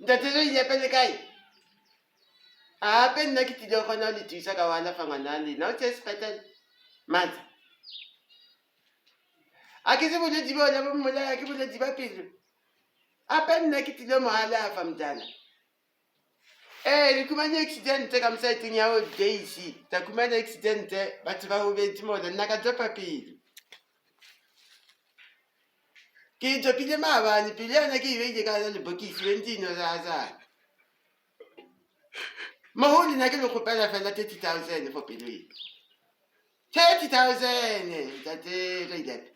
Ntate re ile pele kae? Gape nna ke tlile gona go le thusa ka go alafa ngwana wa lena. O tseye sepetlele. Matsa. A ke se bolwetši bona bo mmolaya ke bolwetši ba pelo. Gape nna ke tlile mo alafa mtana. Ee, re khumane accident ka mosaeteng ya old days. Tsa khumana accident batho ba gobetše mola nna ka tsopa pelo. Ke e topile maabane pelo yona ke e beile ka gare lebokisi be ntse e no zaazana. Mo go lena ke le kgopela fela 30,000 for pelo e. 30,000 ntate Reilepe.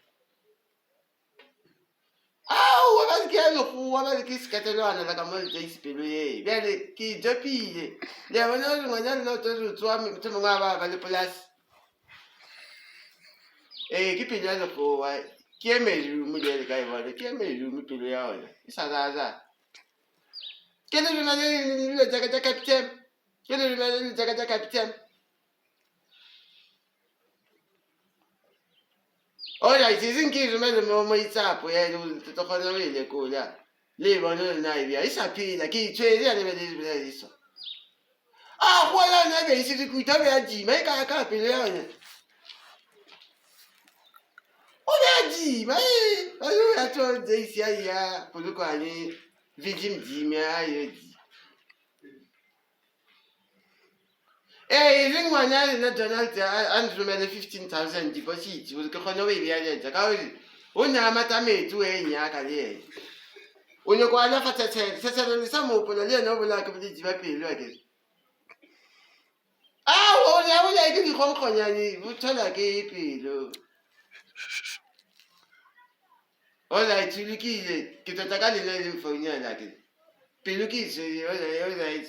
Aowa ba re ke ya lekgowa ba re ke sekatelwana la ka mo leteisi pelo ye. Bjale ke e topile. Le a bona gore ngwana lena o tlo re tsoa motho mongwe a ba ba le polase. Ee ke pelo ya lekgowa ke e merumo le le ka e bona ke e merumo pelo ya ona e sa zaza. Ke le romele dilo tša ka tša captain ke le romele dilo tša ka tša captain. Alright, e seng ke e romele mo mo WhatsApp ya e le gore ke tlo kgona go e lekola le e bone gore na e bjang e sa phela ke e tshwere ya lebele e bolela e so. A go yona e be e se re kuta be a dima e ka ka pelo ya yona. O be a dima e ba yo ya tso days ya ya Polokwane Virgin Dime ya yo di. Ee, e re ngwana lena Donald a nromele 15,000 deposit gore ke kgone go e bealetša ka gore o ne a matametse o e nyaka le yena. O nyako alafa Tshetshele, Tshetshele le sa mo gopola le yena o bolaya ke bolwetši bja pelo akere. Aowa o ne a bolaya ke dikgonkgonyane bo thola ke pelo. Alright, o lokile. Ke tlo tla ka lena le mfounela akere. Pelo ke e tshwere, alright.